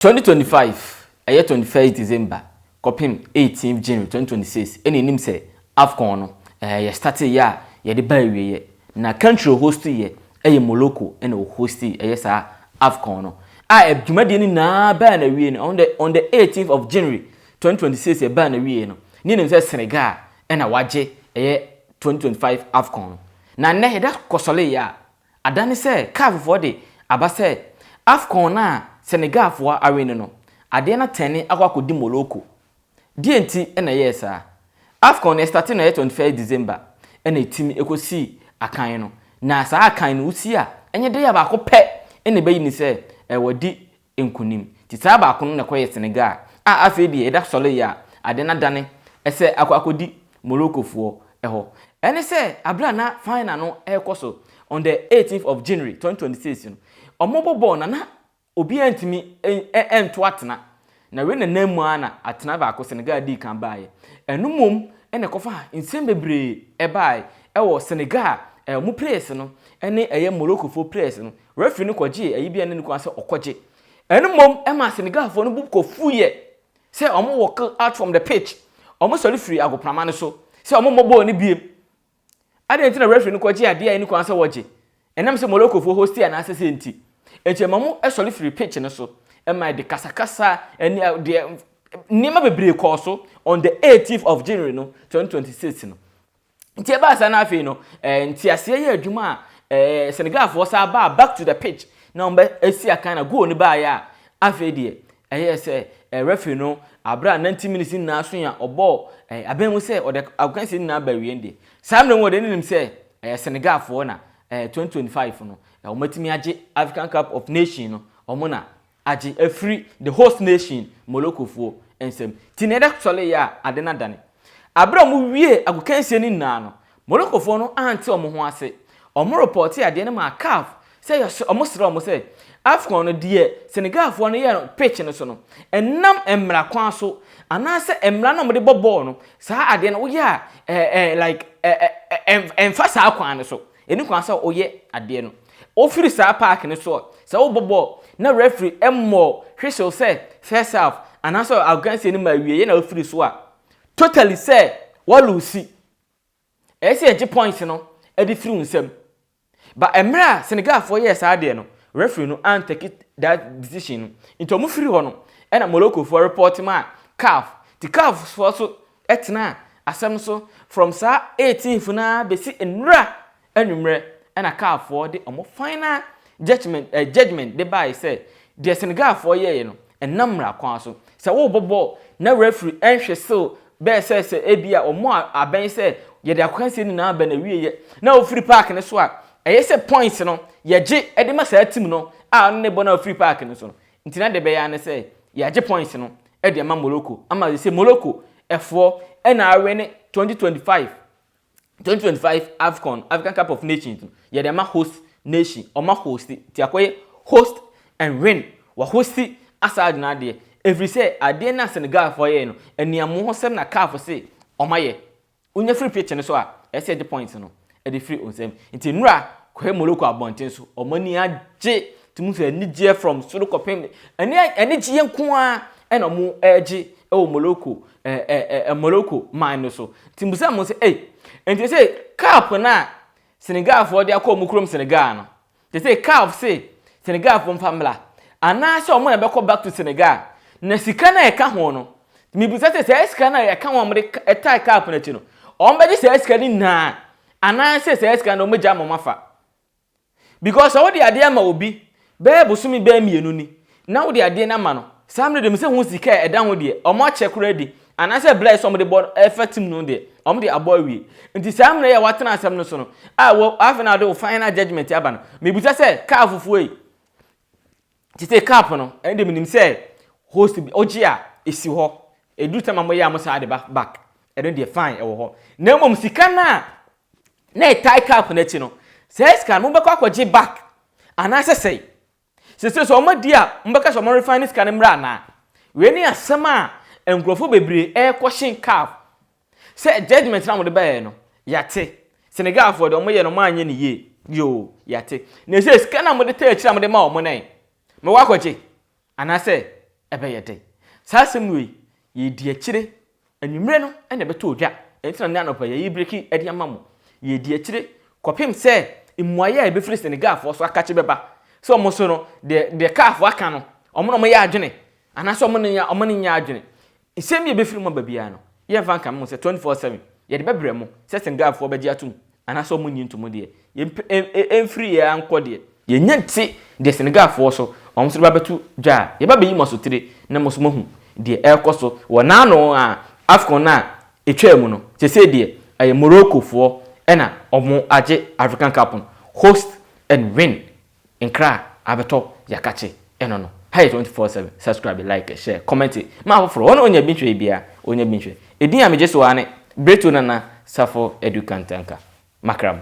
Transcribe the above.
2025, ɛyɛ 21st December kɔpem 18th January 2026, ɛna ɛnim sɛ AFCON no yɛ start yɛ a yɛde ba awieɛ, na country host yɛ ɛyɛ Morocco, ɛna o host ɛyɛ saa AFCON no a dwumadie no nyinaa baa na awie no on the 18th of January 2026. Ɛbaa na awie no ne nim sɛ Senegal ɛna wagye ɛyɛ 2025 AFCON no. Na nnɛ yɛda kɔsɔle yɛ a adane sɛ CAF foɔ de aba sɛ AFCON no a Senegalfoɔ awe no, adeɛ no atɛne akɔ akɔdi Morocco. Deɛ nti ɛna ɛyɛɛ saa, AFCON no ɛstart no ɛyɛ 21 December, ɛna ɛtumi ɛkɔsii akan no, na saa akan no wosi a ɛnyɛ de yɛ baako pɛ ɛna ɛbɛyi ne sɛ ɛwɔ di nkunim. Nti saa baako no na ɛkɔyɛ Senegal a afei deɛ ɛda sɔle yɛ a ade no adane ɛsɛ akɔ akɔdi Moroccofoɔ ɛhɔ. Ɛne sɛ abere na final no ɛrekɔ so on the 18th of January 2026 no, ɔmo bɔ bɔɔl na obiara ntumi ɛnto atena na wei nenam mu ara na atena baako Senegal dii kan baeɛ. Ɛno mmom ɛna ɛkɔfa nsɛm bebree ɛbaeɛ ɛwɔ Senegal ɛmo players no ɛne ɛyɛ Moroccofoɔ players no. Referee no kɔgye ɛyi bi a ne ne kwan sɛ ɔkɔgye. Ɛno mmom ɛma Senegalfoɔ no bu kɔfu yɛ sɛ ɔmo walk out from the pitch, ɔmo sɔre firi agoprama no so sɛ ɔmo mmɔ bɔɔl no biem. Adeɛ nti na referee no kɔgye adeɛ a ɛne kwan sɛ wɔgye ɛnam sɛ Moroccofoɔ host anaasɛ sɛ nti nti ɛma mo sɔre firi pitch no so, ɛma ɛde kasakasa ɛne deɛ nneɛma bebree kɔɔ so on the 18th of January no 2026 no. Nti ɛbaa saa na afei no nteaseɛ yɛ adwuma a Senegalfoɔ saa baa back to the pitch na wɔn bɛ esi akan na goal no baayɛ a afei deɛ ɛyɛ sɛ referee no abere a 90 minutes nyinaa so yɛ ɔbɔɔ abɛn mu sɛ ɔde akansie nyinaa ba wie deɛ, saa mmerɛ mu ɔde ne nim sɛ ɛyɛ Senegalfoɔ na 2025 no wɔn atumi agye African Cup of Nation no, wɔn na agye afiri the host nation Moroccofoɔ nsam. Ti na ɛdɛ sɔle yɛ a ade na dane abere a wɔn wie agokansie no nyinaa no, Moroccofoɔ no ante wɔn ho ase. Wɔn report adeɛ no ma CAF sɛ yɛsɛ wɔn srɛ wɔn sɛ AFCON no deɛ Senegalfoɔ no yɛ no pitch no so no, ɛnam mmara kwan so anaasɛ mmara no a wɔde bɔ bɔɔl no, saa adeɛ no woyɛ a ɛɛ ɛɛ like ɛɛ ɛɛ ɛnfa saa kwan no so, ɛni kwan sɛ woyɛ adeɛ no ofiri saa park no so sɛ wobɔ bɔɔl na referee ɛmmɔ whistle sɛ first half anaasɛ agokansie no ma awie yɛ na ofiri so a totally sɛ wɔlose, ɛyɛ sɛ yɛgye points no ɛde firi wo nsam. Ba mmerɛ a Senegalfoɔ yɛɛ saa adeɛ no, referee no antake that decision no, nti ɔmo firi hɔ no ɛna Moroccofoɔ report ma CAF. Ti CAF foɔ so ɛtena asɛm so from saa 18th na bɛsi nnura anwummerɛ, ɛna CAF foɔ de ɔmo final judgement de baeɛ sɛ deɛ Senegalfoɔ yɛɛ no ɛnam mmara kwan so sɛ wɔrebɔ bɔɔl na referee ɛnhwɛ still bɛɛ sɛ ebi a ɔmo abɛn sɛ yɛde akwansie nyinaa bɛ na wie yɛ na ofiri park no so a, ɛyɛ sɛ points no yɛgye ɛde ma saa team no a ɔno ne bɔ na ofiri park no so no. Nti na de bɛyɛ ane sɛ yɛagye points no ɛde ama Morocco, ama sɛ Morocco ɛfoɔ ɛna awe ne 2025 2025 AFCON, African Cup of Nations no. Yɛde ama host nation, ɔma host ti akɔyɛ host and win, wɔ host asa agyina adeɛ ɛfiri sɛ adeɛ no a Senegalfoɔ yɛɛ no aniamu ho sɛm na CAF se ɔma yɛ wonya firi pitch no so a, ɛsɛ yɛgye points no ɛde firi nsam. Nti nnura kɔhɛ Morocco abɔnten so, ɔmo ani agye tumi sɛ anigyeɛ from soro kɔpem ani, anigyeɛ nko ara ɛna ɔmo ɛregye ɛwɔ Morocco ɛɛ ɛɛ ɛ Morocco man no so. Nti musa mo sɛ ɛy nti sɛ cup na Senegalfoɔ de akɔ ɔmo kurom Senegal no te sɛ CAF se Senegalfoɔ mfa mmra anaasɛ ɔmo na bɛkɔ back to Senegal na sika na ɛka ho no, mibisa sɛ saa sika na ɛka ho a wɔde ɛtae cup n'akyi no, ɔmo bɛgye saa sika no nyinaa anaasɛ saa sika no ɔmo gya ama ɔmo afa? Because sɛ wode adeɛ ama obi bɛyɛ bosome bɛyɛ 2 ni na wode adeɛ no ama no saa mmerɛ deɛ sɛ ho sika a ɛda ho deɛ, ɔmo akyɛ koraa di anaasɛ blɛ sɛ ɔmo de bɔ ɛfa team no deɛ, ɔmo de abɔ awie. Nti saa mmerɛ yɛ a watena asɛm no so no a wɔ afei na ɔde wo final judgement aba no, mibisa sɛ CAF fufuo yi tete cup no, ɛne deɛ menim sɛ host bi ɔgye a esi hɔ edu tam a moyɛ a mo saa de ba back, ɛno deɛ fine, ɛwɔ hɔ. Na mmom sika no a na ɛtae cup n'akyi no, saa sika no mobɛkɔ akɔgye back anaasɛ sɛe sese sɛ ɔmo di a mobɛka sɛ ɔmo refine ne sika no mmerɛ anaa? Wei ne asɛm a nkurɔfoɔ bebree ɛrekɔhyen CAF sɛ judgement na mode bɛyɛ no, yɛate Senegalfoɔ deɛ ɔmo yɛ no ɔmo anyɛ ne yie yoo, yɛate. Na ɛsɛ sika na mode tɛ akyire a mode ma ɔmo nan mewɔ akɔgye anaasɛ Ɛbɛyɛ dɛn? Saa asɛm wei, yɛdi akyire. Anwummerɛ no ɛna ɛbɛtɔ odwa, ɛnti na ne anɔpa yɛyi break ɛde ama mo. Yɛdi akyire kɔpem sɛ mmuayɛ a ɛbɛfiri Senegalfoɔ so akakye bɛba sɛ ɔmo so no deɛ CAF aka no, ɔmo na ɔmo yɛ adwene anaasɛ ɔmo ne nyɛ adwene. Nsɛm bi a ɛbɛfiri mu aba biara no, yɛmfa nka mo sɛ 24/7 yɛde bɛbrɛ mo sɛ Senegalfoɔ bɛgye atom anaasɛ ɔmo nyi ntomo deɛ ɛmfiri yɛ ankɔ deɛ yɛnya nte deɛ Senegalfoɔ so ɔmo nso ba bɛto dwa a yɛba bɛyi mo asotire na mo so moahu deɛ ɛrekɔ so wɔ n'ano a AFCON no a ɛtwaa mu no. Sɛsɛ deɛ ɛyɛ Moroccofoɔ ɛna ɔmo agye African Cup no, host and win. Nkra abɛtɔ yakakye ɛno no ha yɛ 24/7. Subscribe, like, share, comment ma afoforɔ wɔn onya bi nhwɛ bia onya bi nhwɛ. Edin a megye so wa ne Breto Nana Safo Edu Kantanka Makram.